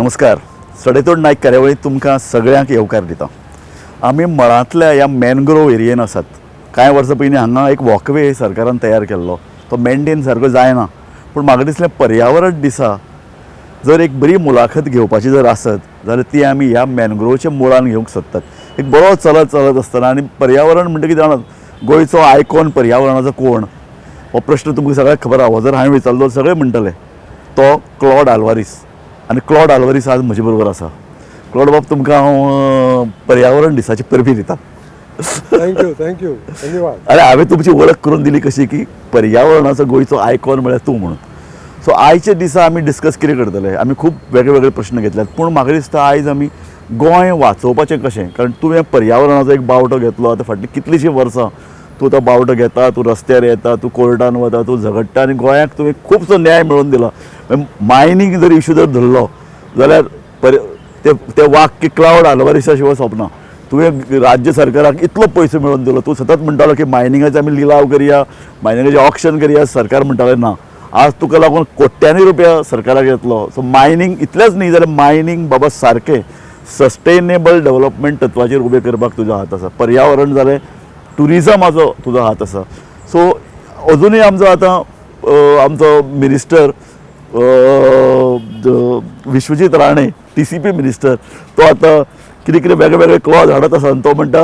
नमस्कार. सडेतोड नायक कार्यावळीत तुमकां सगळ्यांक येवकार दिता. आमी मळांतल्या ह्या मॅनग्रोव एरियेन आसात. कांय वर्सां पयलीं हांगा एक वॉकवे सरकारान तयार केल्लो, तो मेनटेन सारको जायना. पूण म्हाका दिसलें, पर्यावरण दिसा जर एक बरी मुलाखत घेवपाची जर आसत जाल्यार ती आमी ह्या मॅनग्रोवच्या मुळान घेवंक सोदतात. एक बरो चलत चलत आसतना आनी पर्यावरण म्हणटा कितें जाणा, गोंयचो आयकॉन पर्यावरणाचो कोण हो प्रश्न तुमकां सगळ्याक खबर आहा. हो जर हांवें विचारलो, सगळे म्हणटले तो क्लॉड आल्वारीस. आनी क्लॉड आल्वारीस आज म्हजे बरोबर आसा. क्लॉड बाब, तुमकां हांव पर्यावरण दिसाची परबीं दिता. Thank you, thank you, धन्यवाद. अरे, हांवें तुमची वळख करून दिली कशी की पर्यावरणाचो गोंयचो आयकॉन म्हळ्यार तूं म्हणून. सो आयच्या दिसा आमी डिस्कस कितें करतले? आमी खूब वेगळे वेगळे प्रश्न घेतल्यात, पूण म्हाका दिसता आयज आमी गोंय वाचोवपाचें कशें, कारण तुवें पर्यावरणाचो एक बावटो घेतलो. आतां फाटलीं कितलींशीं वर्सां तूं तो बावटो घेता, तूं रस्त्यार येता, तूं कोर्टान वता, तूं झगडटा आनी गोंयाक तुवें खुबसो न्याय मेळोवन दिला. मायनींग जर इशू जर धरलो जाल्यार पर ते ते वाक्य क्लावड आल्वारिसा शिवाय सोंपना. तुवें राज्य सरकाराक इतलो पयसो मेळोवन दिलो. तूं सतत म्हणटालो की मायनिंगाचे आमी लिलाव करया, मायनिंगाचें ऑक्शन करया. सरकार म्हणटालें ना. आज तुका लागून कोट्यांनी रुपया सरकाराक येतलो. सो मायनींग इतलेंच न्ही जाल्यार मायनींग बाबा सारकें सस्टेनेबल डेव्हलपमेंट तत्वाचेर उबें करपाक तुजो हात आसा. पर्यावरण जालें, टुरिजमाचो तुजो हात आसा. सो अजुनूय आमचो आतां आमचो minister Vishwajit Rane, TCP minister, तो आतां कितें कितें वेगळे वेगळे क्लॉज हाडत आसा आनी तो म्हणटा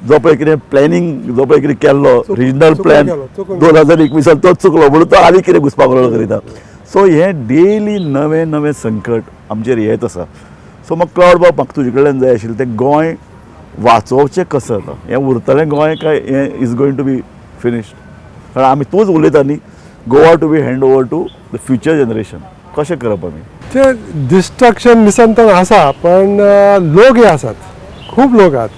जो पळय कितें प्लॅनिंग, जो पळय कितें केल्लो रिजनल चुकून प्लॅन गेलो, चुकून. 2021 तो चुकलो म्हणून तो आनी कितें घुसपागोंदळ करिता. सो हें डेली नवें नवें संकट आमचेर येत आसा. सो म्हाका क्लावड बाब, म्हाका तुजे कडल्यान जाय आशिल्लें तें गोंय वाचोवचें कसं आतां? हें उरतलें गोंय काय हें is going to be finished? कारण आमी तूंच उलयता न्ही, Goa to be hand over to the future generation. कशें करप आमी? ते डिस्ट्रक्शन निसंतान आसा, पण लोक हे आसात, खूब लोक आहात.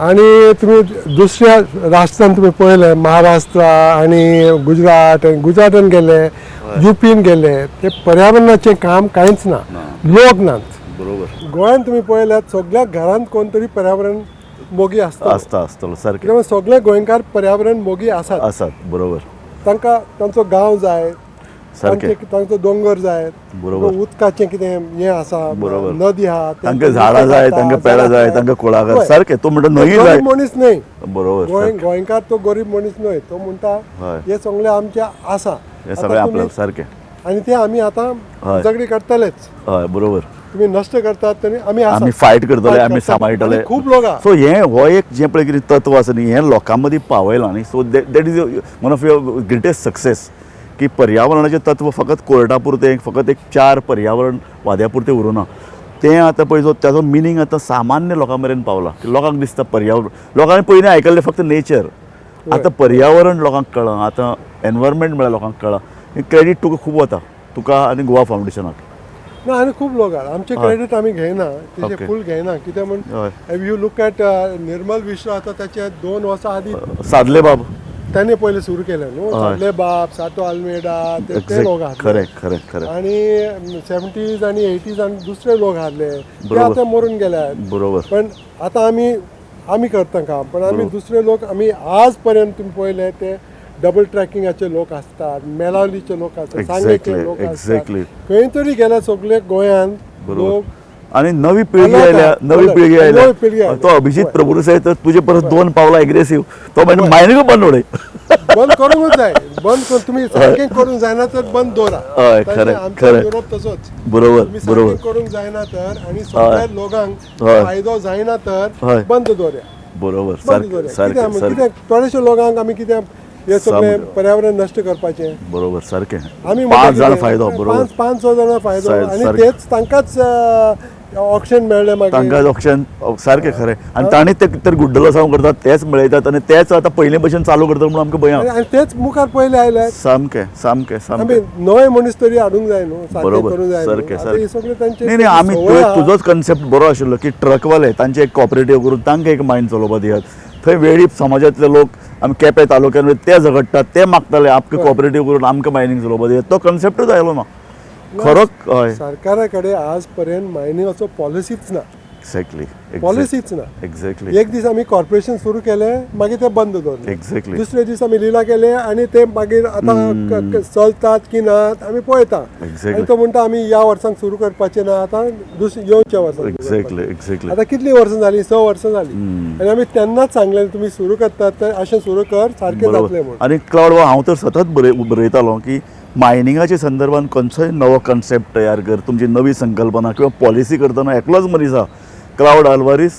आणि तुम्ही दुसऱ्या राष्ट्रान तुमी पळयलें, महाराष्ट्र आणि गुजरात, आणि गुजरातान गेले, युपीन गेले, ते पर्यावरणाचें काम कांयच ना, लोक नात. गोंयांत तुमी पळयल्यात, सगळ्या घरांत कोण तरी पर्यावरण मोगी आसता. आसता, आसतलो, सारकें. कित्याक सगळे गोंयकार पर्यावरण मोगी आसात. आसात, बरोबर. तांकां तांचो गांव जाय, तांचो दोंगर जाय, उदकाचें कितें हें आसा, नदी आहा. तांकां झाडां जाय, तांकां पेडां जाय, तांकां कुळागर. सारकें, तूं म्हणटा न्हंय जाय. गरीब मनीस न्हय. गोंयकार तो गरीब मनीस न्हय. तो म्हणटा, हे सगळें आमचें आसा. हे आतां सगळें आपलं आनी ते आमी आतां झगडी काडटलेच. हय बरोबर तुमी नश्ट करतात तरी आमी आसा. आमी फायट करतले, फायट आमी करतले. सांबाळटले. आनी खूब लोक आहा. सो हे हो एक जें पळय कितें तत्व आसा न्ही, हें लोकां मदीं पावयलां न्ही, so that is one of your greatest success, की पर्यावरणाचें तत्व फकत कोर्टा पुरतें, फकत एक चार पर्यावरण वाद्या पुरतें उरूना. तें आतां पळय जो ताजो मिनींग आतां सामान्य लोकां मेरेन पावला की लोकांक दिसता पर्यावरण. लोकांनी पयलीं आयकल्लें फक्त नेचर, आतां पर्यावरण लोकांक कळ्ळां. आतां एनवायरमेंट म्हळ्यार लोकांक कळ्ळां. क्रेडीट तुका खूब वता, तुका आनी गोवा फावंडेशनाक. ना, आनी खूब लोक आहात. आमचे क्रेडीट आमी घेयना तेजे, फूल घेयना. कित्याक म्हण, if you look at Nirmal Mishra, आतां ताचे 2 वर्सां आदी सादले बाब. ताणें पयलें सुरू केलें न्हू. सादले बाब, साटो आल्मेडा, ते ते लोक आसले. खरें खरें खरें आणि 70s आणि 80s आणि दुसरे लोक आसले, ते आतां मरून गेल्यात. पण आतां आमी आमी करता काम, पण आमी दुसरे लोक आमी आज पर्यंत तुमी पळयले, ते डबल ट्रॅकिंगाचे लोक आसतात, मेलावलीचे लोक आसतात, सांगेचे लोक आसतात. खंय तरी गेल्या सगळे गोंयांत लोक. आणि नवी पिळगी अलर्ट आयल्या. आहा, नवी अलर्ट. पिळगी आयल्या. नवी पिळगी आयल्या. तो अभिजित प्रभुदेसाय तर तुजे परस दोन पावलां एग्रेसिव्ह. तो म्हणजे मायनिंग बंद उडय. बंद करूंकच जाय. बंद कर, तुमी सारकें करूंक जायना तर बंद दवरा. आमचो युरोप तसोच. तुमी सारकें करूंक जायना तर आणि सगळ्या लोकांक फायदो जायना तर बंद दवरया. बंद दवरया. कित्याक कित्याक थोडेशे लोकांक आमी कित्याक हे सगळें पर्यावरण नश्ट करपाचें? बरोबर सारकें आमी पांच म्हणटा जाण कितें, फायदो, बरोबर. पांच पांच स जाणां फायदो आनी तेच तांकांच ऑक्शन मेळ्ळें मागीर. तांकां ऑप्शन, सारकें, खरें. आनी तांणी ते तर गुड्डलसांव करतात, तेच मेळयतात आनी तेच आतां पयले भशेन चालू करतात म्हणून आमकां भंय. आनी तेच मुखार पयले आयले. सामकें सामकें आमी नवे मनीस तरी हाडूंक जाय न्हू, सारकें करूंक जाय न्हू. आतां हे सगळे तांचे न्ही न्ही, आमी संवय तुवें आहा. तुजोच कन्सेप्ट बरो आशिल्लो की ट्रकवाले तांचे एक कॉपरेटीव करून तांकां एक मायन चलोवपा दियात. थंय वेळीप समाजांतले लोक आमी केपें तालुक्यान ते झगडटात, ते मागताले आमकां कॉपरेटीव करून आमकां मायनींग चलोवपा दियात. तो कन्सेप्टूच आयलो ना खरो. हय. सरकारा कडेन आज पर्यंत मायनिंगाचो पॉलिसीच ना. पॉलिसीच ना. एक दीस आमी कॉर्पोरेशन सुरू केलें, मागीर ते बंद दवरलें. दुसरे दीस आमी लिला केले आनी ते मागीर आतां चलतात की नात आमी पळयता. आनी तो म्हणटा आमी ह्या वर्साक सुरू करपाचे ना, आतां दुसरे येवच्या वर्साक. आतां कितलीं वर्सां जालीं? 6 वर्सां जालीं. आनी आमी तेन्नाच सांगलें तुमी सुरू करतात तर अशें सुरू कर, सारकें जातलें म्हूण. आनी क्लावड, हांव तर सतत बरयतालो की मायनिंगाच्या संदर्भात खंयचोय नवो कन्सेप्ट तयार कर, तुमची नवी संकल्पना किंवा पॉलिसी करतना एकलोच मनीस आहा, क्लावड आल्वारीस,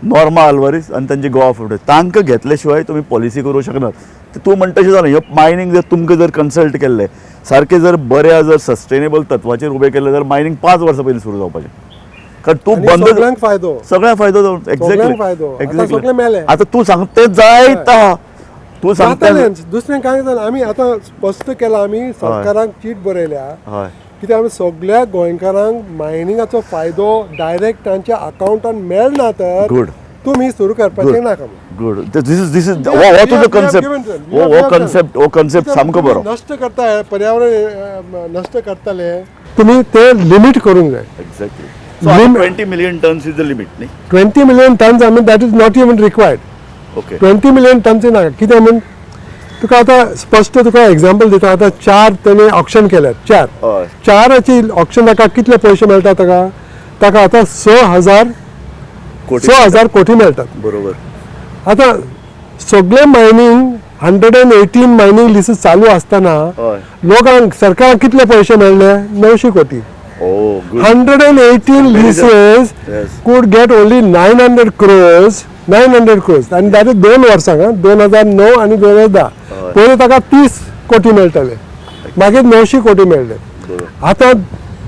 नॉर्मा आल्वारीस आनी तांचे गोवा फुडें, तांकां घेतले शिवाय तुमी पॉलिसी करूं शकनात. तूं म्हणटा तशें जालें. ह्यो मायनींग जर तुमकां जर कन्सल्ट केल्लें सारकें, जर बऱ्या जर सस्टेनेबल तत्वाचेर उबें केल्लें जाल्यार मायनींग 5 वर्सां पयलीं सुरू जावपाचें. कारण तूं बंद, सगळ्यांक फायदो, सगळ्यांक फायदो जावन. एक्झॅक्टली. आतां तूं सांग तें जायता, तूं सांगता दुसरें कांय जालें. आमी आतां स्पश्ट केलां, आमी सरकाराक चीट बरयल्या कित्याक आमी सगळ्या गोंयकारांक मायनिंगाचो फायदो डायरेक्ट तांच्या अकावंटान मेळना तर तुमी सुरू करपाचें नाका. Good. This is this is हो तुजो कन्सेप्ट, हो कन्सेप्ट, हो कन्सेप्ट सामको बरो. नश्ट करता पर्यावरण, नश्ट करतले तुमी, ते लिमीट करूंक जाय. Exactly. 20 million tons is the limit न्ही? 20 million tons, I mean that is not even required. 20 million tons नाका. कितें म्हण तुका आतां स्पश्ट तुका एग्जाम्पल दिता. आतां 4 तेणी ऑक्शन केल्यात, 4 चाराची ऑक्शन ताका कितले पयशे मेळटा? ताका ताका आतां 6,000 6,000 कोटी मेळटात. बरोबर. आतां सगळे मायनींग 118 मायनींग लिसीस चालू आसतना लोकांक सरकाराक कितले पयशे मेळ्ळे? 900 कोटी. 118 leases could get only 900 crores, 900 crores. आनी that is 2 वर्सांक, 2009 आनी 2010. पयलीं ताका 30 कोटी मेळटाले, मागीर 900 कोटी मेळ्ळे. आतां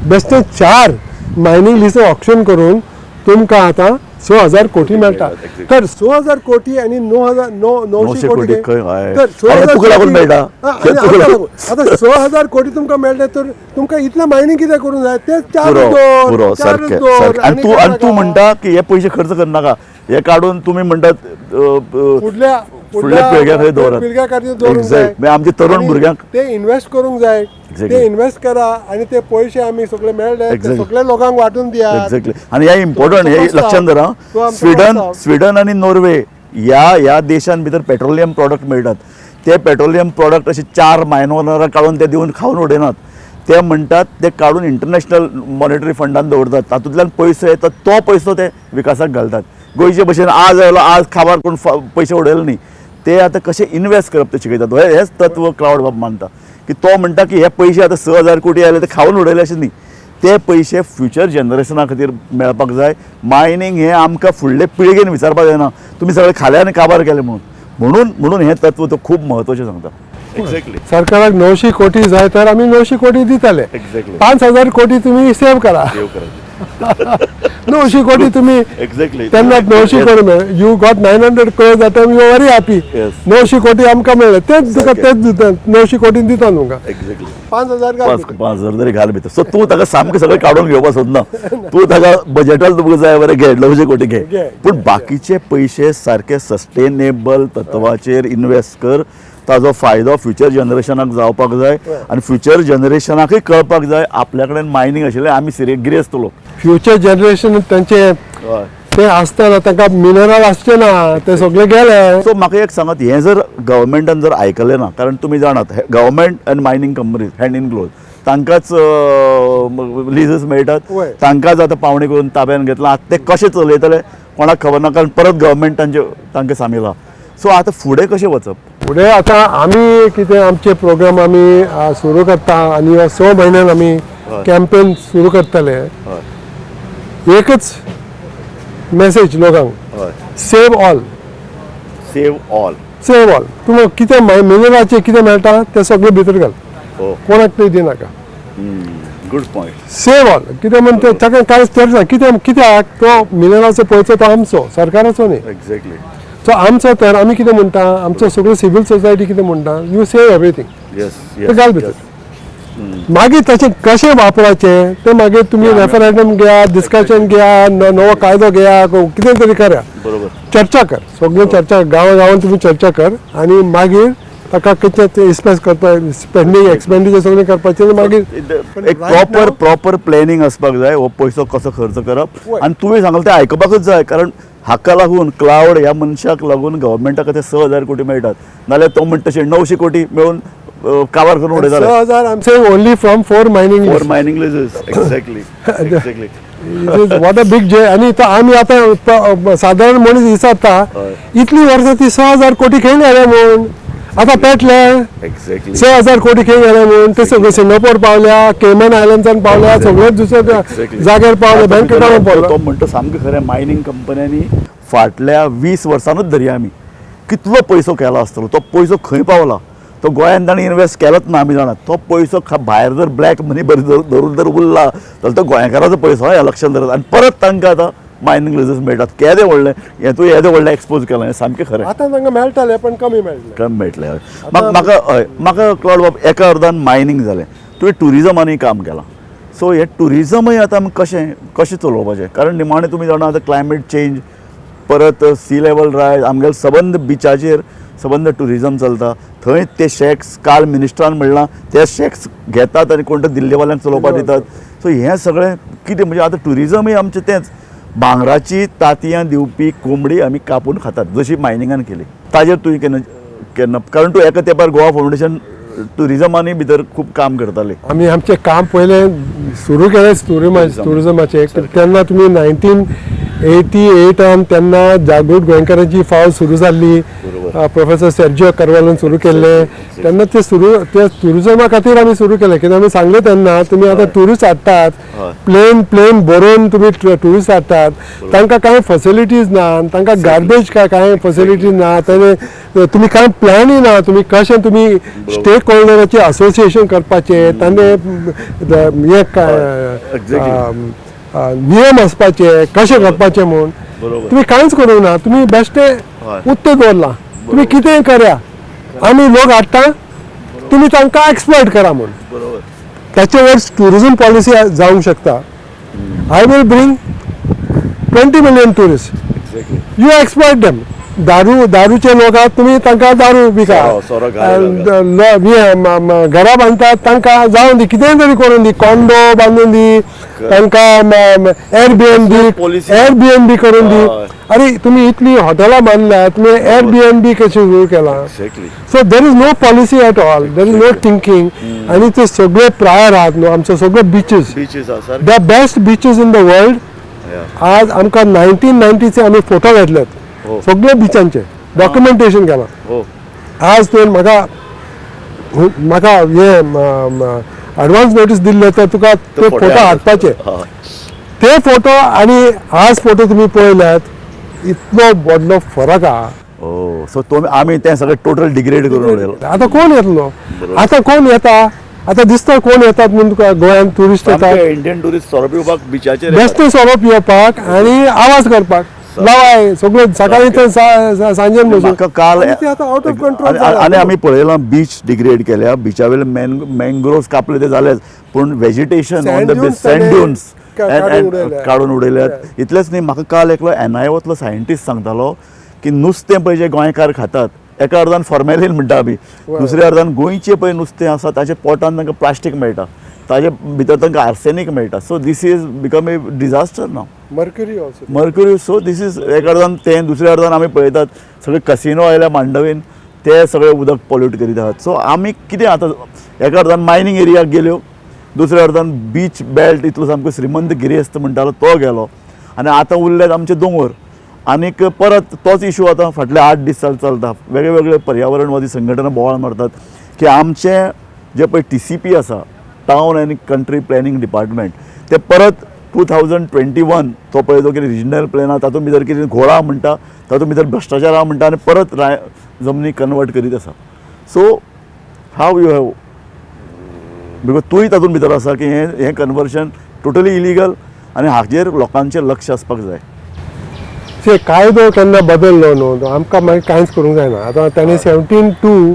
बेश्टे 4 मायनींग लिसीस ऑक्शन करून तुमकां आतां 6,000 कोटी मेळटा. तर 6,000 कोटी आनी 900 कोटी तर 6,000 मेळटा. आतां 6,000 कोटी तुमकां मेळ्ळे तर तुमकां इतलें मायनींग कितें करूंक जाय? ते 4 पुरो सारकें. आनी तूं आनी तूं म्हणटा की हे पयशे खर्च करनाका, हे काडून तुमी म्हणटात फुडल्या फुडल्या पिळग्या खातीर दवरात, पिळग्या खातीर दवरूंक जाय. आमचे तरुण भुरग्यांक ते इन्वेस्ट करूंक जाय, ते इन्वेस्ट करा आनी ते पयशे आमी सगळे मेळ्ळे सगळे लोकांक वांटून दिया. एक्झॅक्टली. आनी हे इम्पॉर्टंट, हे लक्षांत धरा, स्विडन स्विडन आनी नॉर्वे ह्या ह्या देशान भितर पेट्रोलियम प्रॉडक्ट मेळटात. ते पेट्रोलियम प्रॉडक्ट अशे 4 मायनोरां काडून ते दिवन खावन उडयनात. ते म्हणटात ते काडून इंटरनॅशनल मॉनिटरी फंडान दवरतात, तातूंतल्यान पयसो येता तो पयसो ते विकासाक घालतात. गोंयचे भशेन आज आयलो आज खाबार कोण पयशे उडयले न्ही, ते आतां कशें इन्वेस्ट करप ते शिकयतात. हेंच तत्व क्लावड बाब मानता की तो म्हणटा की हे पयशे आतां 6,000 कोटी आयले ते खावन उडयले अशें न्ही, ते पयशे फ्युचर जनरेशना खातीर मेळपाक जाय. मायनींग हें आमकां फुडले पिळगेन विचारपाक जायना तुमी सगळे खाले आनी काबार केले म्हणून, म्हणून म्हणून हें तत्व तो खूब म्हत्वाचें सांगता. एक्झॅक्टली. सरकाराक 900 कोटी जाय तर आमी 900 कोटी दितले. एक्झॅक्टली. 5,000 कोटी तुमी सेव करा. सेव करा. 900 कोटी तुमी एक्झॅक्टली तेन्ना 900 कोटी मेळ्ळे. You got 900 crores that time, you very happy. 900 कोटी आमकां मेळ्ळे, तेच तुका तेच दिता, 900 कोटी दिता तुमकां. एक्झॅक्टली. 5,000 घाल, 5,000 तरी घाल भितर. सो तूं ताका सामकें सगळें काडून घेवपाक सोदना, तूं ताका बजेटान तुमकां जाय बरें घे, 900 कोटी घे, पूण बाकीचे पयशे सारके सस्टेनेबल तत्वाचेर इन्वेस्ट कर, ताजो फायदो फ्युचर जनरेशनाक जावपाक जाय आनी फ्युचर जनरेशनाकय कळपाक जाय आपल्या कडेन मायनींग आशिल्लें, आमी गिरेस्त लोक. फ्युचर जनरेशन तांचे ते आसतना तांकां मिनरल आसचे ना, ते सगळे गेले. सो म्हाका एक सांगात, हें जर गव्हर्मेंटान जर आयकलें ना, कारण तुमी जाणात government and mining companies hand in close, तांकांच लिजस मेळटात, तांकांच आतां पावणी करून ताब्यान घेतलां, आतां ते कशें चलयतले कोणाक खबर ना, कारण परत गव्हर्मेंट तांकां सामील आहा. सो आतां फुडें कशें वचप? फुडें आतां आमी कितें आमचे प्रोग्राम आमी सुरू करता आनी 6 म्हयन्यान आमी कॅम्पेन सुरू करतले. एकच मेसेज लोकांक, save all. Save all. Save all. तुमकां कितें मिनरलाचें कितें मेळटा तें सगळें भितर घाल, कोणाक तरी दिनाका. Good point. Save all. कितें म्हण ताका कांयच तर ना, कितें कित्याक तो मिनरलाचो पयसो तो आमचो, सरकाराचो न्ही. एक्झॅक्टली. सो आमचो तर आमी कितें म्हणटा, आमचो सगळो सिवील सोसायटी कितें म्हणटा, you save everything, ते घाल भितर. मागीर ताचें कशें वापराचें तें मागीर तुमी रेफरंडम घेया, डिस्कशन घेया, नवो कायदो घेया, कितें तरी करा, बरोबर, चर्चा कर, सगळ्यो चर्चा गांवा गांवान तुमी चर्चा कर आनी मागीर ताका कितें इस्पेस करपाक, स्पेंडींग एक्सपेंडिचर सगळें करपाचें मागीर. एक प्रॉपर प्रॉपर प्लॅनिंग आसपाक जाय, हो पयसो कसो खर्च करप. आनी तुवें सांगलें तें आयकुपाकूच जाय, कारण हाका लागून क्लावड ह्या मनशाक लागून गव्हर्मेंटाक ते 6,000 कोटी मेळटात, नाल्यार तो म्हणटा तशें 900 कोटी मेळून काबार करून उडयताले. 6,000, I am saying only from four mining. Four mining leases, exactly, exactly. What a big जे. आनी तो आमी आतां सादारण मनीस विचारता, इतली वर्सां ती 6,000 कोटी खंय गेले म्हूण, आतां पेटले. 6,000 कोटी खंय गेले म्हूण, ते सगळे सिंगापूर पावल्या, केमन आयलंड्सान पावल्या, सगळे दुसऱ्या जाग्यार पावले, बँक अकाउंट पावले. तो म्हणटा सामकें खरें. मायनींग कंपन्यांनी फाटल्या 20 वर्सांनूच धरया आमी, कितलो पयसो केला आसतलो, तो पयसो खंय पावला? तो गोंयांत ताणें इनवेस्ट केलोच ना, आमी जाणात. तो पयसो भायर जर ब्लॅक मनी बरी धरून जर उरला जाल्यार तो गोंयकाराचो पयसो, ह्या लक्षांत धरात. आनी परत तांकां आतां मायनींग लिजस मेळटात. केदें व्हडलें हें, तूं येदें व्हडलें एक्सपोज केलां, हें सामकें खरें. आतां तांकां मेळटालें, पण कमी मेळटलें. कमी मेळटलें, हय. म्हाका, हय, म्हाका क्लॉड बाब, एका अर्दान मायनींग जालें, तुवें ट्युरिजमानूय काम केलां. सो हें ट्युरिजमूय आतां आमी कशें कशें चलोवपाचें? कारण निमाणें तुमी जाणा, आतां क्लायमेट चेंज, परत सी लेवल रायज, आमगेले सबंद बिचाचेर सबंद ट्युरिजम चलता. थंय ते शॅक्स, काल मिनिस्टरान म्हणलां, ते शॅक्स घेतात आनी कोण तो दिल्लीवाल्यांक चलोवपाक दितात. सो हें सगळें कितें म्हणजे आतां ट्युरिजमूय आमचें तेंच भांगराची तांतयां दिवपी कोंबडी आमी कापून खातात, जशी मायनिंगान केली. ताजेर तुवें केन्ना केन्ना, कारण तूं एका तेंपार गोवा फावंडेशन ट्युरिजमानूय भितर खूब काम करताले. आमी आमचें काम पयलें सुरू केलें टुरिजमाचें तेन्ना तुमी 1988 तेन्ना जागृत गोंयकारांची फावल सुरू जाल्ली, प्रोफेसर सर्जियो करवालोन सुरू केल्लें. तेन्ना ते सुरू ते टुरिजमा खातीर आमी सुरू केलें, कित्याक आमी सांगलें तेन्ना, तुमी आतां ट्युरिस्ट हाडटात, प्लेन प्लेन भरून तुमी ट्युरिस्ट हाडटात, तांकां कांय फॅसिलिटीज ना, तांकां गार्बेज कांय फॅसिलिटीज ना, ताणें तुमी कांय प्लॅनूय ना, तुमी कशें तुमी स्टेक होल्डराचें असोसिएशन करपाचें, तांणे हें नियम आसपाचे, कशें करपाचें म्हूण. तुमी कांयच करूंक ना, तुमी बेश्टे उत्तें दवरलां, तुमी कितेंय कर्या, आमी लोक हाडटा, तुमी तांकां एक्सप्लॉयट करा म्हूण. ताचे वर ट्युरिजम पॉलिसी जावंक शकता. I will bring 20 million tourist, you exploit them. दारूचे लोक आहात, तुमी तांकां दारू विका, घरां बांदतात तांकां जावं दी, कितेंय तरी करून दी, कॉन्डो बांदून दी तांकां, एअरबीएनबी एअरबीएनबी करून दी. अरे तुमी इतली हॉटेलां बांदल्यात, तुमी एअरबीएनबी कशें सुरू केलां? So there is no policy at all, there is no thinking. आनी ते सगळे प्रायर आहात न्हू, आमचे सगळे beaches, the best beaches in the world. आज आमकां 1990चे आमी फोटो घेतल्यात, सगळे बिचांचे डॉक्युमेंटेशन केलां. आज तुवें म्हाका म्हाका हे एडवान्स नोटीस दिल्ले तर तुका ते फोटो हाडपाचे, ते फोटो आनी आज फोटो तुमी पळयल्यात, इतलो व्हडलो फरक आहा. सो तो आमी तें सगळें टोटल डिग्रेड करून उडयलां. आतां कोण येतलो? आतां कोण येता? आतां दिसता कोण येतात म्हूण तुका गोंयांत ट्युरिस्ट येतात? इंडियन ट्युरिस्ट सोरो पिवपाक बिचाचेर, बेश्टे सोरो पिवपाक आनी आवाज करपाक, लावाय सगळे सकाळी ते सांजेन. म्हाका काल आउट ऑफ कंट्रोल. आनी आमी पळयलां, बीच डिग्रेड केल्या, बिचा वयले मँग्रोव्स कापले ते जालेच, पूण vegetation on the beach, sand dunes काडून उडयल्यात. इतलेंच न्ही, म्हाका काल एकलो एनआयओतलो सायंटिस्ट सांगतालो की नुस्तें पळय जें गोंयकार खातात, एका अर्दान फॉर्मेलीन म्हणटा आमी, दुसऱ्या अर्दान गोंयचें पळय नुस्तें आसा ताच्या पोटान तांकां प्लास्टीक मेळटा, ताजे भितर तांकां आर्सेनीक मेळटा. So this is become a disaster now. Mercury also. Mercury. So this is एका अर्दान तें, दुसऱ्या अर्दान आमी पळयतात सगळे कसिनो आयल्या मांडवीन, ते सगळे उदक पॉल्यूट करीत आहात. सो आमी कितें आतां, एका अर्दान मायनींग एरियाक गेल्यो, दुसऱ्या अर्दान बीच बेल्ट इतलो सामको श्रीमंत गिरेस्त म्हणटालो तो गेलो, आनी आतां उरल्यात आमचे दोंगर. आनीक परत तोच इशू आतां फाटले 8 दीस चलता. वेगळे वेगळे पर्यावरणवादी संघटना बोवाळ मारतात की आमचे जे पळय TCP आसा, town and country planning department, ते परत 2021 तो पळय जो कितें रिजनल प्लॅन आसा तातूंत भितर कितें घोळा म्हणटा, तातूंत भितर भ्रश्टाचार आहा म्हणटा, आनी परत जमनी कन्वर्ट करीत आसा. So how you have, because तूंय तातूंत भितर आसा की हें कन्वर्शन टोटली इलिगल आनी हाजेर लोकांचें लक्ष आसपाक जाय. ते कायदो केन्ना बदललो न्हू, आमकां मागीर कांयच करूंक जायना. आतां ताणें 17(2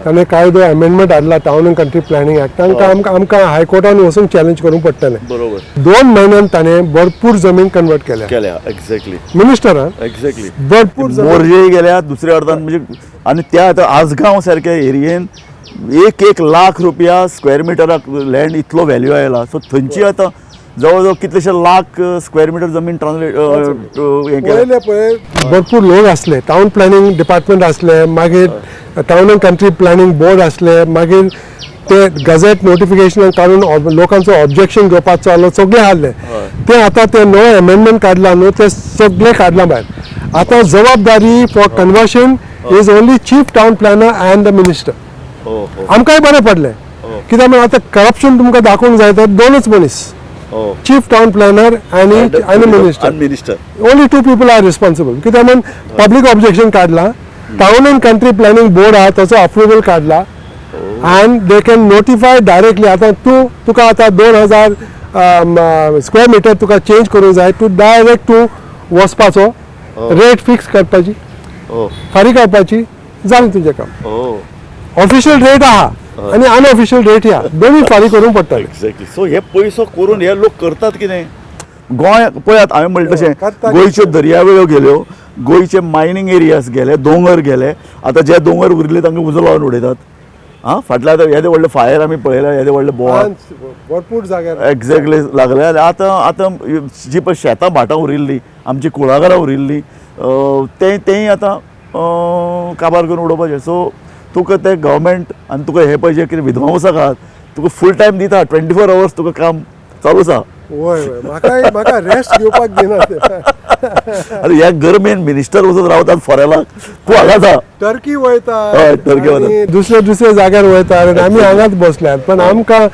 ताणें कायदो एमेंडमेंट हाडला टावन एंड कंट्री प्लॅनिंग एक्टान, आमकां हायकोर्टान वचून चॅलेंज करूंक पडटलें. 2 म्हयन्यान ताणें भरपूर जमीन कन्वर्ट केल्या. एक्झॅक्टली. मिनिस्टरान एक्झॅक्टली. भरपूर मोरजे गेल्या, दुसऱ्या अर्दान म्हणजे आनी त्या आतां आजगांव सारक्या एरियेन 1-1 लाख रुपया स्क्वेअर मिटराक लँड इतलो व्हॅल्यू आयला. सो थंयची आतां जवळ जवळ कितलेशे लाख स्क्वेअर मिटर जमीन ट्रान्सलेट हें केलें. पयले पळय भरपूर लोक आसले, टावन प्लॅनिंग डिपार्टमेंट आसले, मागीर Town and Country Planning Board आसले, मागीर ते गझेट नोटिफिकेशन काडून लोकांचो ऑब्जेक्शन घेवपाचो आहलो, सगळें आहलें. ते आतां ते नवे अमेंडमेंट काडला न्हू, ते सगळें काडलां भायर. आतां जबाबदारी for conversion is only chief town planner and the minister. आमकांय बरें पडलें, कित्याक म्हणल्यार आतां करप्शन तुमकां दाखोवंक जाय तर दोनच मनीस, चीफ टावन प्लॅनर आनी minister. Minister. Only two people are responsible, कित्याक म्हण पब्लीक ऑब्जेक्शन काडला, Town and Country Planning Board आहा ताचो अप्रुवल काडला and they can notify directly. आतां तूं तुका आतां 2000 स्क्वेअर मिटर तुका चेंज करूंक जाय, तूं डायरेक्ट तूं वचपाचो, रेट फिक्स करपाची, फारीक करपाची, जालें तुजें काम. ऑफिशियल रेट आहा आनी अनऑफिशियल रेट आहा, दोनूय फारीक करूंक पडटले. एक्झॅक्टली. सो हे पयसो करून हे लोक करतात कितें? गोंय पळयात, हांवें म्हणलें तशें, करता. गोंयच्यो दर्यावेळो गेल्यो, गोंयचे मायनींग एरियाज गेले, दोंगर गेले. आतां जे दोंगर उरिल्ले तांकां उजो लावन उडयतात. आं, फाटल्या आतां येदे व्हडले फायर आमी पळयला, येदे व्हडले बोवाळ. भरपूर जाग्यार. एक्झॅक्टली लागले. आनी आतां आतां जी पळय शेतां भाटां उरिल्लीं, आमची कुळागरां उरिल्लीं, तें तेंय आतां काबार करून उडोवपाचें. सो तुका तें गव्हर्मेंट आनी तुका हें पळय, जें कितें विध्वंसक आहात, तुका फूल टायम दिता, 24 अवर्स तुका काम चालू आसा. वय वय, म्हाका म्हाका रेस्ट घेवपाक दिना ते. आनी ह्या गरमेन मिनिस्टर वचून रावतात फॉरेनाक, तूं हांगा आसा. टर्की वयता. हय, टर्की वयता. आनी दुसऱ्या दुसऱ्या जाग्यार वयता आनी आमी हांगाच बसल्यात, पण आमकां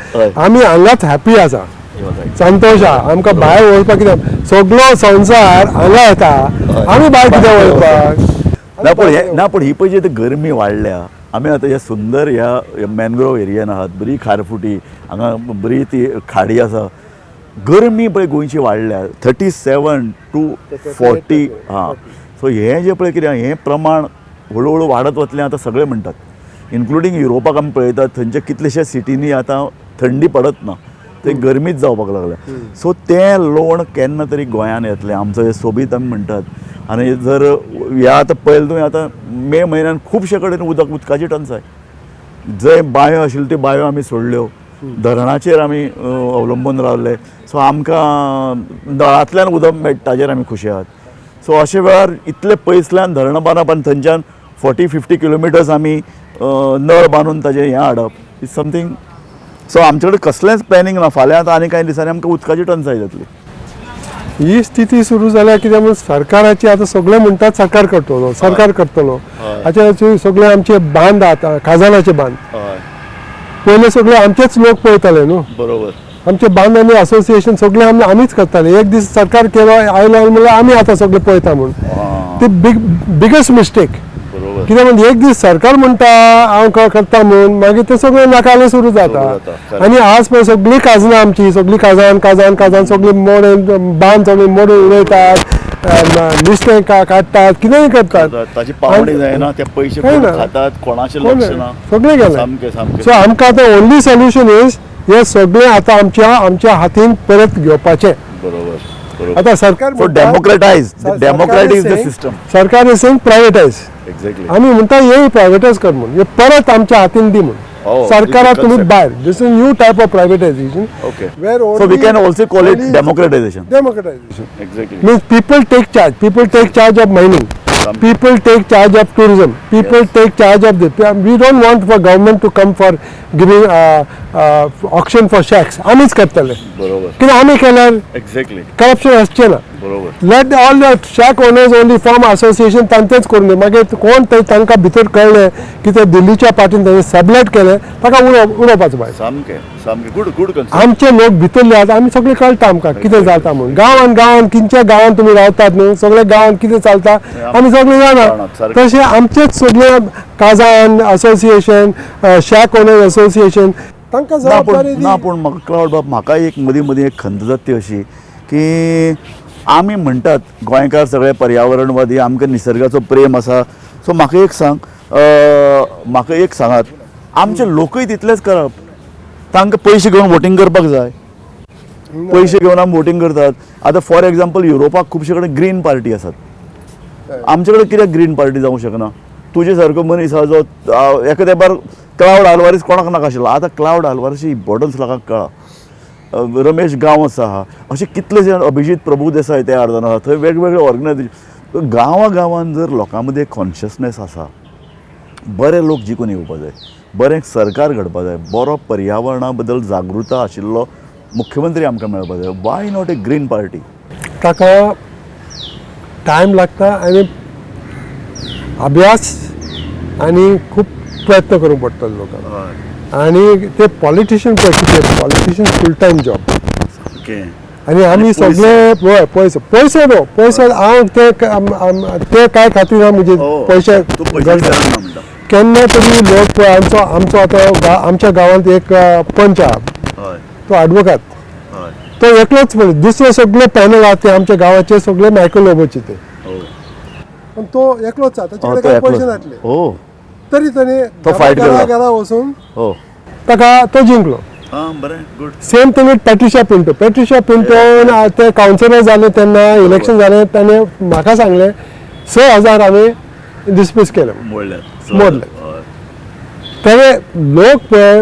आमी हांगाच हॅपी आसा, संतोश आहा आमकां. भायर वचपाक कित्याक? सगळो संवसार हांगा येता, आमी भायर कित्याक वचपाक? ना, पूण हे ना, पूण ही पळय जी गरमी वाडल्या, आमी आतां ह्या सुंदर ह्या मॅनग्रोव एरियान आहात, बरी खारफुटी हांगा, बरी ती खाडी आसा. गरमी पळय गोंयची वाडल्या, 37 to 40. हां, सो हें जें पळय कितें, हें प्रमाण हळू हळू वाडत वतलें. आतां सगळे म्हणटात, इन्क्लुडींग युरोपाक आमी पळयतात, थंयच्या कितलेशे सिटींनी आतां थंडी पडत ना, ते गरमीच जावपाक लागल्या. सो तें लोण केन्ना तरी गोंयान येतलें, आमचो हे सोबीत आमी म्हणटात. आनी जर ह्या आतां पळयलें तुवें, आतां मे म्हयन्यान खुबशे कडेन उदकाची टंचाय. जंय बांयो आशिल्ल्यो त्यो बांयो आमी सोडल्यो, धरणाचेर आमी अवलंबून रावले. सो आमकां नळांतल्यान उदक मेळटा ताजेर आमी खुशी आहात. सो अशे वेळार इतले पयसल्यान धरणां बांदप आनी थंयच्यान 40-50 किलोमिटर्स आमी नळ बांदून ताजें हें हाडप is something. सो आमचे कडेन कसलेंच प्लॅनिंग ना. फाल्यां आतां आनी कांय दिसांनी आमकां उदकाची टंचाय जातली. ही स्थिती सुरू जाल्या कित्याक म्हूण सरकाराची आतां सगळे म्हणटात सरकार करतलो, सरकार करतलो. हाचे सगळे आमचे बांद आतां, खाजनाचे बांद पयले सगळे आमचेच लोक पळयताले न्हू. आमचे बांद आनी असोसिएशन सगळे आमी आमीच करताले. एक दीस सरकार केलो आयलो आनी म्हणल्यार आमी आतां सगळे पळयता म्हूण, ती बिगेस्ट मिस्टेक. कित्याक म्हणजे एक दीस सरकार म्हणटा हांव करता म्हूण, मागीर ते सगळें नाकाले सुरू जाता. जाता, correct. आनी आज पळय सगळीं काजनां आमची, सगळीं काजान काजान काजान सगळीं मोडून, बांद सगळीं मोडून उडयतात, नुस्तें काडटात, कितेंय करतात. ताची पावणी जायना, ते पयशे काय कोण ना. खातात, कोणाचें कोण लक्ष ना. सगळें गेलें. सामकें सामकें. सो आमकां आतां ओन्ली सोल्युशन is हे सगळें आतां आमच्या आमच्या हातीन परत घेवपाचें. बरोबर बरोबर आतां सरकार so democratise, democratise the system. सरकार is saying privatise. आमी म्हणटा हे प्रायवेटायज कर म्हूण, हे परत आमच्या हातीन दी म्हूण. Oh, सरकाराक this is तुमी concept. भायर. This is new type of privatization. Where So we can also call it democratization. Democratization means people take charge. People take charge of mining. People take charge of tourism. People take charge of the. We don't want for government to come for giving auction for shacks. आमीच करतले. कित्याक आमी केल्यार corruption आसचें ना. Let all the shack owners only form association, तांचेच करून दी. मागीर कोण ते तांकां भितर कळ्ळें की ते दिल्लीच्या पार्टीन तांणी सबलेट केलें, ताका उडोवपाचो भायर. सामकें सामकें, गुड गुड कन्सेप्ट. आमचे लोक भितरले आसा, आमी सगळें कळटा आमकां कितें जाता म्हूण. गांवान गांवान किंच्या गांवान तुमी रावतात न्हू, सगळे गांवान कितें चलता आमी सगळे जाणा. जाणात, सारकें. तशें आमचेच सगळे Kazan association, shack owners association, तांकां ना, पूण जबाबदारी ना दी. पूण म्हाका क्लावड बाब, म्हाका एक मदीं मदीं एक खंत जाता ती अशी की आमी म्हणटात गोंयकार सगळे पर्यावरणवादी, आमकां निसर्गाचो प्रेम आसा. सो म्हाका एक सांग, म्हाका एक सांगात, आमचे लोकूय तितलेच करप, तांकां पयशे घेवन वोटींग करपाक जाय. पयशे घेवन आमी वोटींग करतात. आतां फॉर एग्जाम्पल, युरोपाक खुबशे कडेन ग्रीन पार्टी आसात. आमचे कडेन कित्याक ग्रीन पार्टी जावंक शकना? तुजे सारको मनीस आहा जो एका तेंपार क्लावड आल्वारीस कोणाक नाका आशिल्लो, आतां क्लावड आल्वारीसची इम्पोर्टन्स लोकांक कळ्ळा. रमेश गांवस आहा, अशे कितले जाण, अभिजीत प्रभू देसाय त्या अर्दान आहा, थंय वेगवेगळे ऑर्गनायझेशन. गांवा गांवान जर लोकां मदीं कॉन्शियसनेस आसा, बरे लोक जिखून येवपा जाय, बरें सरकार घडपा जाय, बरो पर्यावरणा बद्दल जागृता आशिल्लो मुख्यमंत्री आमकां मेळपा जाय. Why not a green party? ताका टायम लागता आनी अभ्यास आनी खूब प्रयत्न करूंक पडटलो लोकांक. आनी ते पॉलिटिशियन पळय कितें, politician full time job. Okay. आनी आमी सगळे हय पयसो पयसो न्हू पयसो हांव ते ते काय खातीर हांव म्हजे पयशे तूं पयशे म्हणटा. केन्ना तरी लोक पळय आमचो आमचो आतां आमच्या गांवांत एक पंच आहा, तो एडवोकात, तो एकलोच पळय, दुसरो सगळे पॅनल आहा ते आमच्या गांवाचे सगळे मायकल लोबोचे ते, पण तो एकलोच आहा, ताचे कडेन काय पयशे नासले तरी ताणें तो फायट घरा घरा वचून हो ताका तो जिंकलो. बरें, good. Same thing with Patricia Pinto. Patricia Pinto ते कावन्सिलर जाले तेन्ना इलेक्शन जालें, ताणें म्हाका सांगलें 6,000 हांवें डिसमिस केले, मोडले. तेणे लोक पळय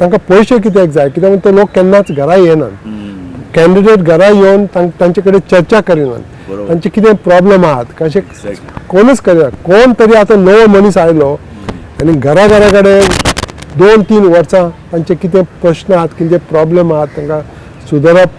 तांकां पयशे कित्याक जाय, कित्याक म्हणून ते लोक केन्नाच घरा येनात, कॅन्डिडेट घरा येवन तांचे कडेन चर्चा करिनात, तांचे कितें प्रॉब्लम आहात कशें कोणूच करिना. कोण तरी आतां नवो मनीस आयलो आनी घरा घरा कडेन 2-3 वर्सां तांचे कितें प्रश्न आहात, कितें प्रॉब्लम आहात तांकां सुदरप.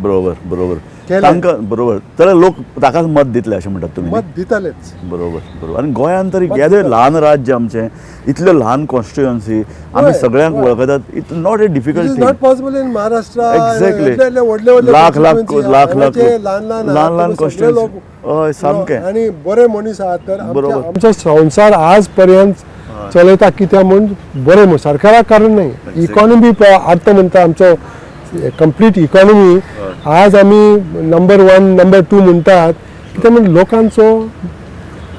बरोबर बरोबर, तांकां बरोबर जाल्यार लोक ताकाच मत दितले अशें म्हणटात तुमी? मत दितलेच. बरोबर बरोबर. आनी गोंयांत तरी येदें ल्हान राज्य आमचें, इतलें ल्हान कॉन्स्टिट्युएन्सी, आमी सगळ्यांक वळखतात. It's not a difficult thing. Not possible in Maharashtra. Exactly. Lakh lakh lakh lakh ल्हान ल्हान ल्हान ल्हान कॉन्स्टिट्युएन्सी. हय सामकें. आनी बरे मनीस आहात तर आमचो संवसार आज पर्यंत चलयता कित्याक म्हूण बरें म्हूण सरकाराक कारण न्हय. इकॉनॉमी आतां म्हणटा आमचो कंप्लीट इकॉनॉमी आज आमी नंबर 1 नंबर 2 म्हणटात, कित्याक म्हण लोकांचो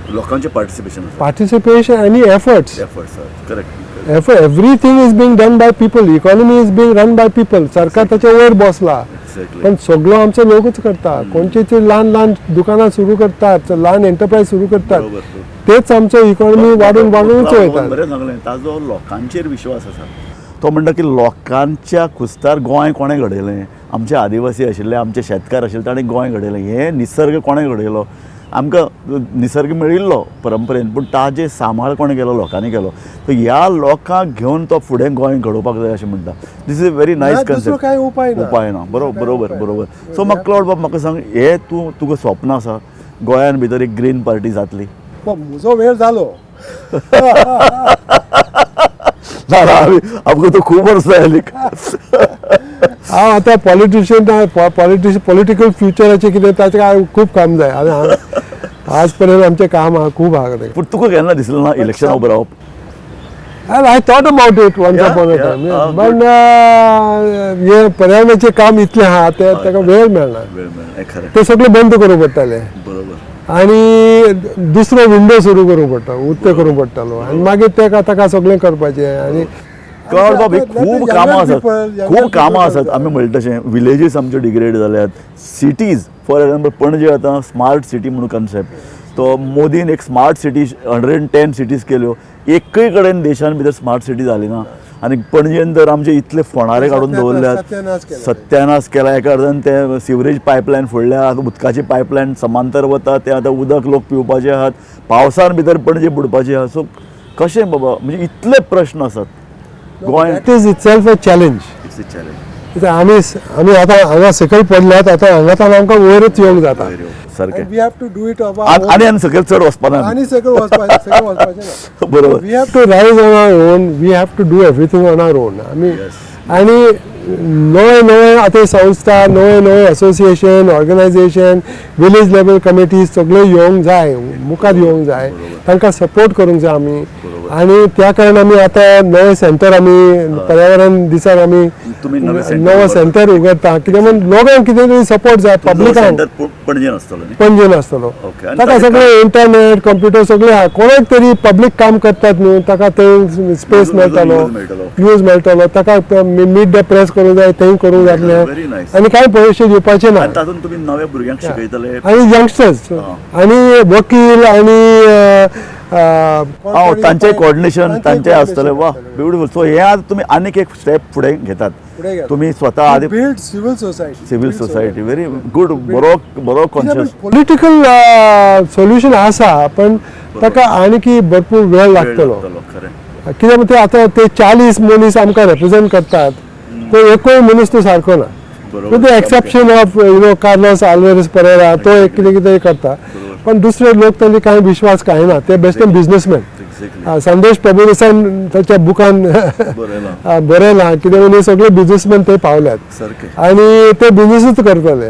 लोकांचें पार्टिसिपेशन, पार्टिसिपेशन आनी efforts. Efforts, correct. Effort, everything is being done by people, economy is being run by people. सरकार ताच्या वयर बसला, पण सगळो आमचो लोकूच करता. कोणचे ते ल्हान ल्हान दुकानां सुरू करतात, ल्हान एंटरप्रायज सुरू करतात, तेच आमचो इकॉनॉमी वाडून वाडूनच वयता. बरें सांगलें, ताजो लोकांचेर विश्वास आसा. तो म्हणटा की लोकांच्या खुस्तार गोंय कोणें घडयलें, आमचे आदिवासी आशिल्ले, आमचे शेतकार आशिल्ले, ताणें गोंय घडयलें. हें निसर्ग कोणें घडयलो, आमकां निसर्ग मेळिल्लो परंपरेन, पूण ताजे सांबाळ कोणें केलो, लोकांनी केलो. तर ह्या लोकांक घेवन तो फुडें गोंय घडोवपाक जाय अशें म्हणटा. This is a very nice concept. कांय उपाय ना, उपाय ना. बरोबर बरोबर बरोबर. सो म्हाका क्लावड बाब म्हाका सांग, हे तूं तुका स्वप्न आसा गोंयान भितर एक ग्रीन पार्टी जातली? म्हजो वेळ जालो ना ना, आमकां तो खूब वर्सां जाली. हांव आतां पॉलिटिशियन, पॉलिटिकल फ्युचराचें कितें ताचें काय खूब काम जाय. आनी आज पर्यंत आमचें काम आहा खूब आहा. पूण तुका केन्ना दिसलें ना इलेक्शना उबो रावप? I thought about it once upon a time, but हें पर्यावरणाचें काम इतलें आहा तें ताका वेळ मेळना, तें सगळें बंद करूंक पडटालें. बरोबर. आनी दुसरो विंडो सुरू करूंक पडटा, उत्ते करूंक पडटालो, आनी मागीर तेका ताका सगळें करपाचें. आनी क्लावड बाब, खूब कामां आसात, खूब कामां आसात. आमी म्हणटा तशें विलेजीस आमच्यो डिग्रेड जाल्यात, सिटीज फॉर एग्जाम्पल पणजे आतां स्मार्ट सिटी म्हणून कन्सेप्ट, तो मोदीन एक स्मार्ट सिटी 110 सिटीज केल्यो, एकय कडेन देशान भितर स्मार्ट सिटी जाली ना. आनी पणजेन तर आमचे इतले फोणारे काडून दवरल्यात, सत्यानाश केला. एका अर्दान ते सिवरेज पायपलायन फोडल्या, उदकाची पायपलायन समांतर वता, ते आतां उदक लोक पिवपाचे आहात, पावसान भितर पणजे बुडपाचे आहा. सो कशें बाबा, म्हणजे इतले प्रश्न आसात Goa. It is itself a challenge. It's a challenge. आमी आमी आतां हांगा सकयल पडल्यात, आतां हांगा आमकां वयरच येवंक जाता सारकें. We have to do it. आनी आनी सकयल चड वचपाना, आनी सकयल वचपाचें ना. बरोबर. We have to rise on our own, we have to do everything on our own. आमी आनी नवे नवे आतां संस्था, नवे नवे association, organisation, village level committees सगळे येवंक जाय, मुखार येवंक जाय, तांकां सपोर्ट करूंक जाय आमी. आनी त्या कारणान आमी आतां नवें सेंटर आमी पर्यावरण दिसाक आमी नवें सेंटर उगडटा, कित्याक म्हण लोकांक कितें तरी सपोर्ट जाय, पब्लिकांक. पणजेन आसतलो, पणजेन आसतलो. ताका सगळें इंटरनेट, कंप्युटर सगळें आहा. कोणाक तरी पब्लीक काम करतात न्हू, ताका थंय स्पेस मेळटलो, यूज मेळटलो, ताका मीट the press करूंक जाय, थंय करूंक जातलें. आनी कांय पयशे दिवपाचे ना. तातूंत तुमी नव्या भुरग्यांक शिकयतले आनी यंगस्टर्स आनी वकील आनी तांचे कोऑर्डिनेशन तांचे आसतलें. वा, ब्युटिफूल. सो हे आज तुमी आनीक एक स्टेप फुडें घेतात. फुडें घेतात. तुमी स्वता आदी Build civil society. Civil society, very good. बरो बरो कॉन्शियस. पॉलिटिकल सोल्युशन आसा, पण ताका आणखी भरपूर वेळ लागतलो. खरें. कित्याक म्हणटा, आतां ते 40 मनीस आमकां रिप्रेझेंट करतात, तो एकूय मनीस तो सारको ना. With the exception of Carlos Alvares Pereira, तो एक कितें कितें करता, पण दुसरे लोक तांचे कांय विश्वास कांय ना. ते बेश्टे बिजनेसमॅन. संदेश प्रभुदेसाईन ताच्या बुकान बरयलां. बरयलां कितें म्हणजे सगळे बिजनेसमॅन ते पावल्यात आनी ते बिजनेसूच करतले.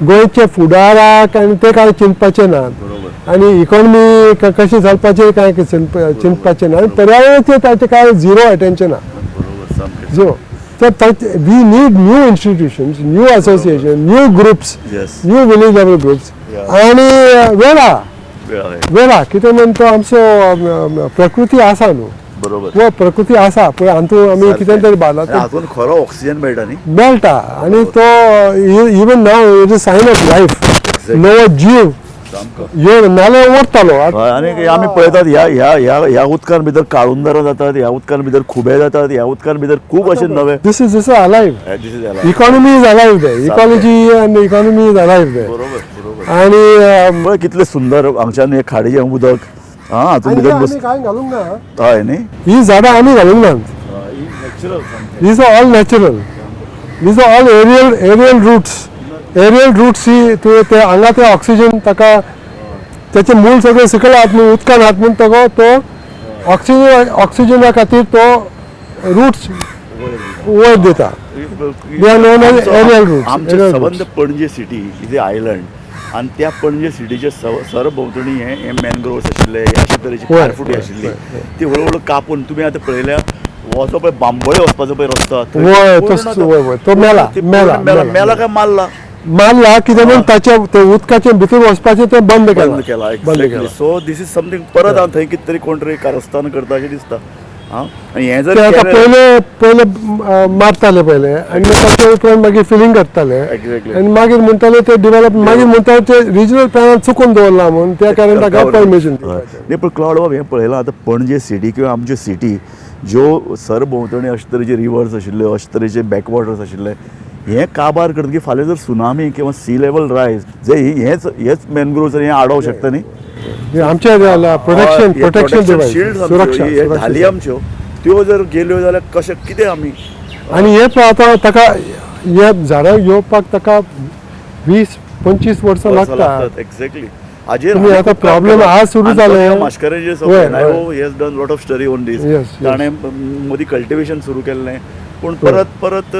गोंयचे फुडाराक आनी ते कांय चिंतपाचे ना आनी इकॉनॉमी कशी चलपाची कांय चिंतपाचें ना आनी पर्यावरणाचेर ताचें कांय झिरो अटेन्शन आहा. बरोबर सामकें. झिरो. तर we need new institutions, new association, new groups, new village level groups. आनी वेळा वेळ आहे. वेळा कितें म्हण तो आमचो प्रकृती आसा न्हू. हो, प्रकृती आसा पळय, हातूंत आमी कितें तरी बांदला. आनी हातून खरो ऑक्सिजन मेळटा न्ही. मेळटा आनी तो even now it is sign of life, नवो जीव सामको. येवन नाल्यार वरतालो. हय, आनी आमी पळयतात ह्या ह्या ह्या ह्या उदकान भितर काळुंदरां जातात, ह्या उदकान भितर खुबे जातात, ह्या उदकान भितर खूब अशे नवे This is alive. This is alive. Economy is alive there. Ecology and economy is alive there. बरोबर बरोबर आणि पळय कितलें सुंदर हांगच्यान हे खाडीचें उदक हा हातून आनी भितर आमी बस कांय घालूंक ना. हय न्ही. ही झाडां आमी घालूंक ना. Natural. These are all natural. These are all aerial roots. Aerial roots ही तुवें ते हांगा ते ऑक्सिजन ताका तेचे मूळ सगळें सकयल आहात न्हू, उदकान आहात म्हूण ताका तो ऑक्सिजना खातीर तो रुट्स वयर दिता. They are known as aerial roots, आमचे aerial सबंद Panaji city is a island आनी त्या पणजे सिटीचे सरभोंवतणी हे हे मॅनग्रोव्स आशिल्ले, हे अशे तरेची खारफुटी आशिल्ली, ती हळू हळू कापून तुमी आतां पळयल्या हो जो पळय बांबोळे वचपाचो पळय रस्तो थंय पूर्ण वय, तो मेला, ती पूर्ण मेला, मेला मेला. मेला काय मारला? मारला. कितें म्हूण ताचे ते उदकाचे भितर वचपाचें तें बंद केलां. बंद केला. बंद केला. सो this is something परत हांव थंय कितें तरी कोण तरी कारस्थान करता अशें दिसता. आं, आनी हें जर ते आतां केलें- पयले पयले मारताले पयले आनी ताचे उपरांत मागीर फिलींग करताले आनी मागीर म्हणटाले ते डिवेलप, मागीर म्हणटाले ते रिजनल प्लॅनान चुकून दवरला म्हूण, त्या कारण ताका परमिशन. हय. न्ही, पण क्लावड बाब, हें पळयलां आतां पणजे सिटी किंवा आमच्यो सिटी ज्यो सरभोंवतणी अशे तरेचे रिवर्स आशिल्ल्यो, अशे तरेचे बॅकवॉटर्स आशिल्ले, हें काबार करतकीर फाल्यां जर सुनामी किंवा सी लेवल रायज जे हेच हेच मॅनग्रोव्स हें आडोवंक शकता न्ही. आमचे प्रोटेक्शन हे प्रोटेक्शन protection shields आमच्यो, सुरक्षा हे सुरक्षा. धाली आमच्यो त्यो जर गेल्यो जाल्यार कशें कितें आमी आनी हे पळय आतां ताका हे झाडां येवपाक ताका 20-25 वर्सां लागता. एक्झॅक्टली, हाजेर तुमी आतां problem आज सुरू जाले. मास्करेन्हस वय. Has done lot of study on this. ताणें मदीं कल्टिवेशन सुरू केल्लें, पूण परत परत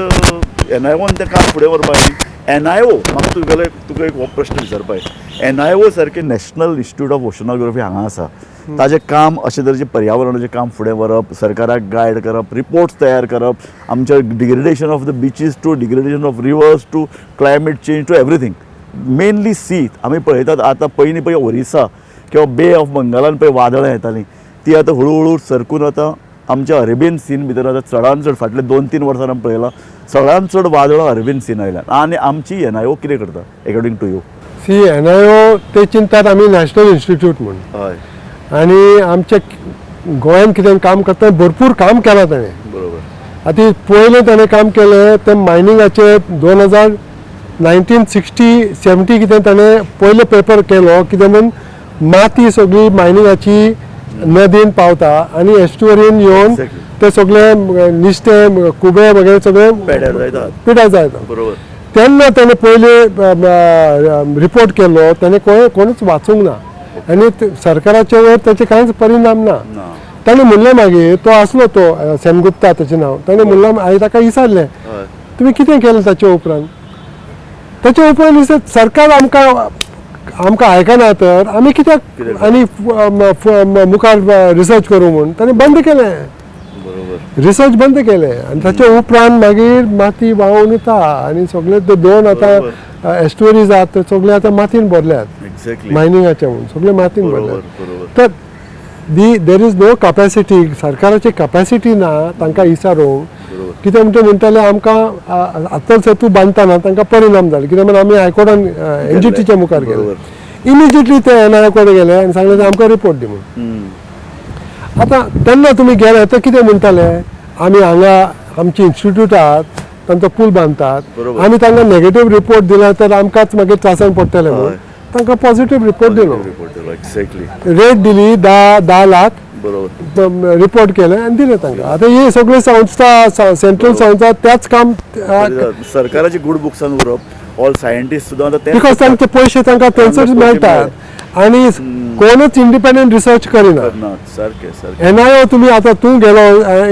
एन I on तें काम फुडें व्हरपाक. एन I ओ, म्हाका तुगेले तुका एक हो प्रश्न विचारपाक, एन I ओ सारकें नॅशनल इन्स्टिट्यूट ऑफ ओशनोग्राफी हांगा आसा, ताजें काम अशें तरेचें पर्यावरणाचें काम फुडें व्हरप, सरकाराक गायड करप, रिपोर्ट्स तयार करप, आमच्या degradation of the beaches to degradation of rivers to climate change to everything, mainly sea. आमी पळयतात आतां पयलीं पळय ओरिसा किंवा बे ऑफ बंगालान पळय वादळां येतालीं, ती आतां हळू हळू सरकून आतां आमच्या अरेबियन सीन भितर आतां चडान चड फाटले 2-3 वर्सां आमी पळयलां चडान चड वादळां अरेबियन सीन आयल्यात. आनी आमची एन I ओ कितें करता according to you? C, N I ओ ते चिंतात आमी नॅशनल इन्स्टिट्यूट म्हूण आनी आमच्या गोंयांत कितें काम करता, भरपूर काम केलां ताणें. आतां पयलें ताणें काम केलें तें मायनिंगाचें. 2000 1960-70 कितें ताणें पयलो पेपर केलो, कितें म्हूण माती सगळी मायनिंगाची नदीन पावता आनी एस्टुरीन येवन ते सगळे निश्टे कुबे वगैरे सगळे पेड्यार जायतात. पिड्यार जायता. तेन्ना ताणें पयले रिपोर्ट केलो, ताणें कोणूच वाचूंक ना आनी सरकाराचे वयर ताचे कांयच परिणाम ना. ना. ताणें म्हणलें, मागीर तो आसलो तो सेनगुप्ता ताचें नांव, ताणें म्हणलें, हांवें ताका विचारलें, तुमी कितें केलें ताचे उपरांत? ताचे उपरांत दिसत सरकार आमकां आमकां आयकना तर आमी कित्याक कित्याक? आनी मुखार रिसर्च करूं म्हूण ताणें बंद केलें. रिसर्च बंद केलें आनी ताचे उपरांत मागीर माती व्हांवून वता आनी सगळे ते दोन आतां एस्टुरीज आहात ते सगळे आतां मातयेन भरल्यात. मायनिंगाचे म्हूण सगळे मातयेन भरल्यात. तर there is no capacity, सरकाराची कपॅसिटी ना तांकां विचारूंक. कितें म्हणटा म्हणटाले आमकां अटल सेतू बांदतना तांकां परिणाम जाले, कित्याक म्हणून आमी हायकोर्टान एनजीटीच्या मुखार गेले. इमिजिएटली ते एनआयओ कडेन गेले आनी सांगलें आमकां रिपोर्ट दी म्हणून. आतां तेन्ना तुमी गेले ते कितें म्हणटाले, आमी हांगा आमची इन्स्टिट्यूट आहात तांचो पूल बांदतात, आमी तांकां नेगेटीव रिपोर्ट दिला तर आमकांच मागीर त्रासान पडटले म्हणून तांकां पॉझिटीव रिपोर्ट दिलो. रेट दिली 10 लाख, बरोबर रिपोर्ट केले आनी दिले तांकां. आतां ही सगळ्यो संस्था सेंट्रल संस्था त्याच काम सरकाराची गुड बुक्सान उरप, ऑल सायंटिस्ट सुद्दां आतां because तांचे पयशे तांकां थंयसर मेळटात आनी कोणूच इंडिपेंडंट रिसर्च करिना. सारकें सारकें. एनआयओ तुमी आतां तूं गेलो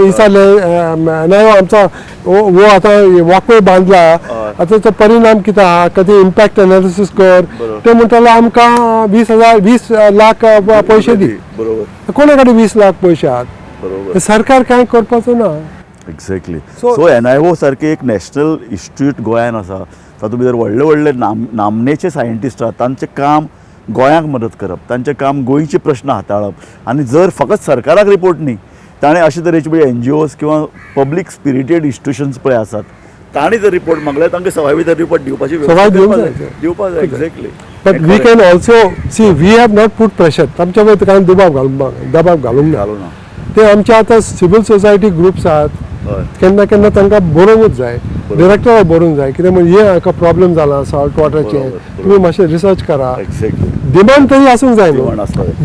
विचारलें एनआयओ आमचो वो आतां वॉकवे बांदला, आतां तो परिणाम कितें आहा, कधी इम्पॅक्ट एनालिसीस कर, ते म्हणटाले आमकां 20 लाख पयशे दी. बरोबर. कोणा कडेन 20 लाख पयशे आहात? बरोबर. सरकार कांय करपाचो ना. एक्झॅक्टली. सो एनआयओ सारकें एक नॅशनल इन्स्टिट्यूट गोंयान आसा, तातूंत भितर व्हडले व्हडले नामनेचे सायंटिस्ट आहात, तांचें काम गोंयांक मदत करप, तांचें काम गोंयचे प्रश्न हाताळप आनी जर फकत सरकाराक रिपोर्ट न्ही, ताणें अशे तरेचे पळय एनजीओज किंवा पब्लीक स्पिरिटेड इन्स्टिट्युशन्स पळय आसात, तांणी जर रिपोर्ट मागल्यार तांकां सवाय भितर रिपोर्ट दिवपाची दिवपाक जाय. Exactly. But we can also see, we have not put pressure, तांच्या वयर कांय दबाव घालूंक ना. ते आमचे आतां सिवील सोसायटी ग्रुप्स आहात, केन्ना केन्ना तांकां बरोवंकूच जाय, डिरेक्टराक बरोवंक जाय, कितें म्हणजे हे हाका प्रॉब्लेम जाला सॉल्ट वॉटराचें, तुमी मातशें रिसर्च करा. डिमांड तरी आसूंक जाय न्हू,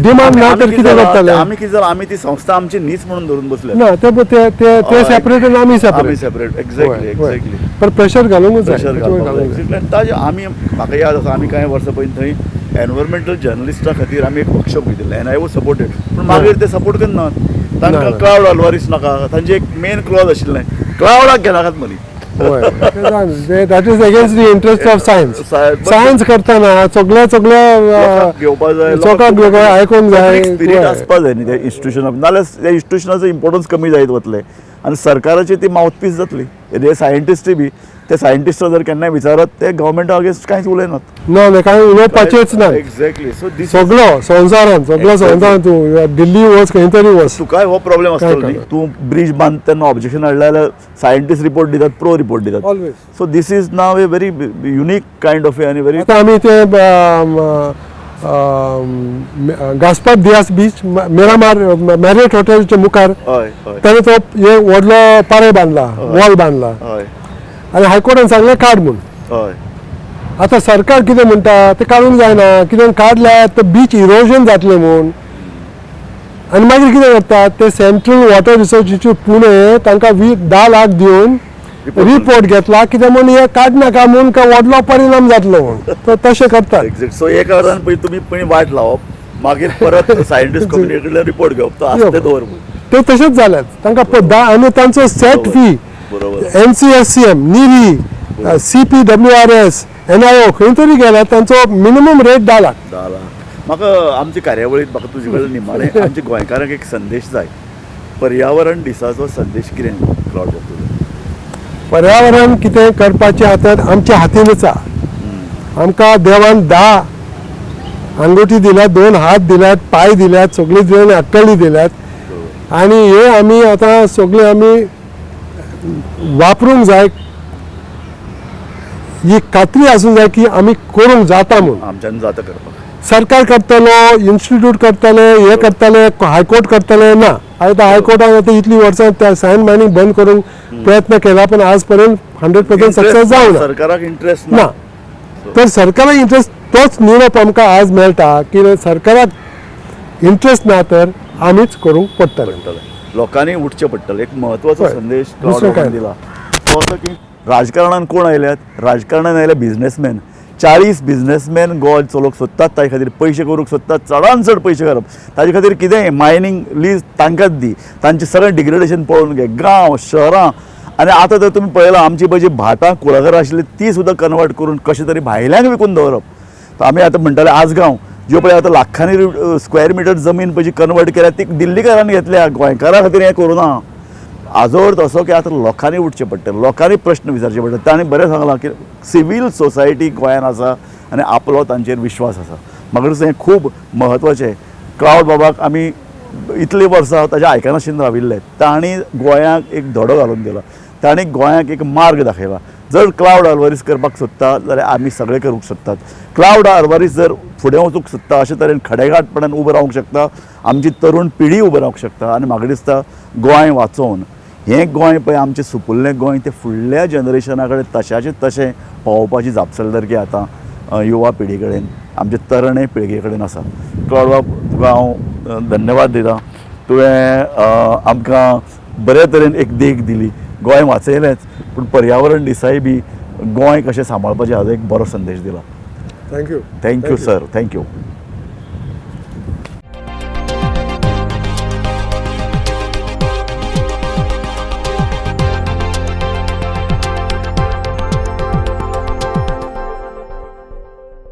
डिमांड ना तर कितें करतले? आमी कितें जालां, आमी ती संस्था आमची न्हीच म्हणून धरून बसले ना, ते सेपरेट आनी आमी सेपरेट. Exactly exactly. पण प्रेशर घालूंकच जाय. ताजे आमी, म्हाका याद आसा, आमी कांय वर्सां पयलीं थंय एनवायरमेंटल जर्नलिस्टा खातीर आमी एक वर्कशॉप घेतिल्लें, एनआयओ सपोर्टेड, पूण मागीर ते सपोर्ट करनात. तांकां क्लावड अल्वारीस नाका, तांचे एक मेन क्लॉज आशिल्लें, क्लावडाक घेनाकात मदीं. That is against the interest of science. Science करतना सगळ्या सगळ्या घेवपाक जाय, लोकांक घेवपाक आयकूंक जाय, स्पिरीट आसपाक जाय न्ही त्या इन्स्टिट्युशनाक, नाजाल्यार त्या इन्स्टिट्युशनाचो इम्पोर्टन्स कमी जायत वतलें आनी सरकाराची ती मावथपीस जातली. हे सायंटिस्टूय बी ते सायंटिस्ट जर केन्नाय विचारत ते गव्हर्मेंटा अगेन्स्ट कांयच उलयनात. ना ना, कांय उलोवपाचेच ना. एक्झॅक्टली. सो दीस सगळो संवसारान, सगळो संवसारान तूं दिल्ली वच, खंय तरी वच, तुकाय हो प्रॉब्लेम आसतलो न्ही, तूं ब्रिज बांद तेन्ना ऑब्जेक्शन हाडलें जाल्यार सायंटिस्ट रिपोर्ट दितात, प्रो रिपोर्ट दितात. Always. So this is now a very unique kind of आनी व्हेरी. आतां आमी ते Gaspar diyas beach, Miramar Marriott हॉटेलच्या मुखार ताणें तो एक व्हडलो पारे बांदला, वॉल बांदला आनी हायकोर्टान सांगलें काड म्हूण. आतां सरकार कितें म्हणटा, तें काडूंक जायना, कित्याक काडल्यार तर बीच इरोजन जातलें म्हूण. आनी मागीर कितें करतात ते central water resource institute Pune तांकां 10 लाख दिवन रिपोर्ट घेतला, कितें म्हूण हें काडनाका म्हूण, काय व्हडलो परिणाम जातलो म्हूण, तर तशें करतात. एक्झॅक्ट. सो एक अर्दान पयलीं तुमी पयलीं वाट लावप, मागीर परत सायंटिस्ट कम्युनिटी कडल्यान रिपोर्ट घेवप, तो आसा तें दवर. ते तशेंच जाल्यात तांकां आनी तांचो set fee, NCSCM, NEERI, CPWRS, NIO खंय तरी गेल्यार तांचो मिनिमम रेट 10 लाख. 10 लाख. म्हाका आमचे कार्यावळींत म्हाका तुजे कडेन निमाणें आमच्या गोंयकारांक एक संदेश जाय, पर्यावरण दिसाचो संदेश कितें क्लावड बाब? पर्यावरण कितें करपाचें आतां आमच्या हातीनच आहा. आमकां देवान 10 आंगोटी दिल्यात, 2 हात दिल्यात, पांय दिल्यात, सगळीं दिल्यात, अक्कली दिल्यात, आनी हे आमी आतां सगळें आमी वापरूंक जाय, ही खात्री आसूंक जाय की आमी करूंक जाता म्हूण. आमच्यान जाता करपाक. सरकार करतलो, इन्स्टिट्यूट करतले, हे करतले, हायकोर्ट करतले ना. आतां हायकोर्टान आतां इतलीं वर्सां त्या सँड मायनींग बंद करूंक प्रयत्न केला, पण आज पर्यंत 100% सक्सेस जावना. सरकाराक इंट्रस्ट ना, तर सरकाराक इंट्रस्ट, तोच निरोप आमकां आज मेळटा की सरकाराक इंट्रस्ट ना तर आमीच करूंक पडटलें, लोकांनी उठचें पडटलें. एक म्हत्वाचो संदेश दुसरें काय दिला तो असो की राजकारणान कोण आयल्यात, राजकारणान आयल्या बिजनेसमॅन. 40 बिजनेसमॅन गोंय चलोवंक सोदतात, ताजे खातीर पयशे करूंक सोदतात, चडान चड पयशे करप, ताजे खातीर कितेंय मायनींग लीज तांकांच दी, तांचें सगळें डिग्रेडेशन पळोवन घे, गांव शहरां. आनी आतां तर तुमी पळयलां आमची पळय जी भाटां कुळागरां आशिल्ली ती सुद्दां कन्वर्ट करून कशें तरी भायल्यांक विकून दवरप. आमी आतां म्हणटाले आजगांव ज्यो पळय आतां लाखांनी स्क्वेअर मिटर जमीन पळय जी कन्वर्ट केल्या ती दिल्लीकारांनी घेतल्या, गोंयकारां खातीर हें करूं ना. हाजो अर्थ असो की आतां लोकांनी उठचें पडटलें, लोकांनी प्रश्न विचारचे पडटले. तांणी बरें सांगलां की सिवील सोसायटी गोंयान आसा आनी आपलो तांचेर विश्वास आसा. म्हाका दिसता हें खूब म्हत्वाचें. क्लावड बाबाक आमी इतलीं वर्सां ताज्या आयकनाशिल्ले राविल्ले, तांणी गोंयांक एक धडो घालून दिला, तांणी गोंयांक एक मार्ग दाखयला. जर क्लावड आल्वारीस करपाक सोदता जाल्यार आमी सगळे करूंक शकतात. क्लावड आल्वारीस जर फुडें वचूंक सोदता अशे तरेन खडेगांठपणान उबो रावंक शकता, आमची तरुण पिढी उबो रावंक शकता. आनी म्हाका दिसता गोंय वाचोवन हें गोंय पळय आमचें सुपुल्लें गोंय तें फुडल्या जनरेशना कडेन तशाचें तशें पावोवपाची जापसालदारकी आतां युवा पिढी कडेन, आमचे तरणे पिळगे कडेन आसा. क्लॉड बाब, तुका हांव धन्यवाद दिता. तुवें आमकां बरे तरेन एक देख दिली. गोंय वाचयलेंच पूण पर्यावरण दिसाय बी गोंय कशें सांबाळपाचें हाजो एक बरो संदेश दिला. Thank you. Thank you sir, thank you.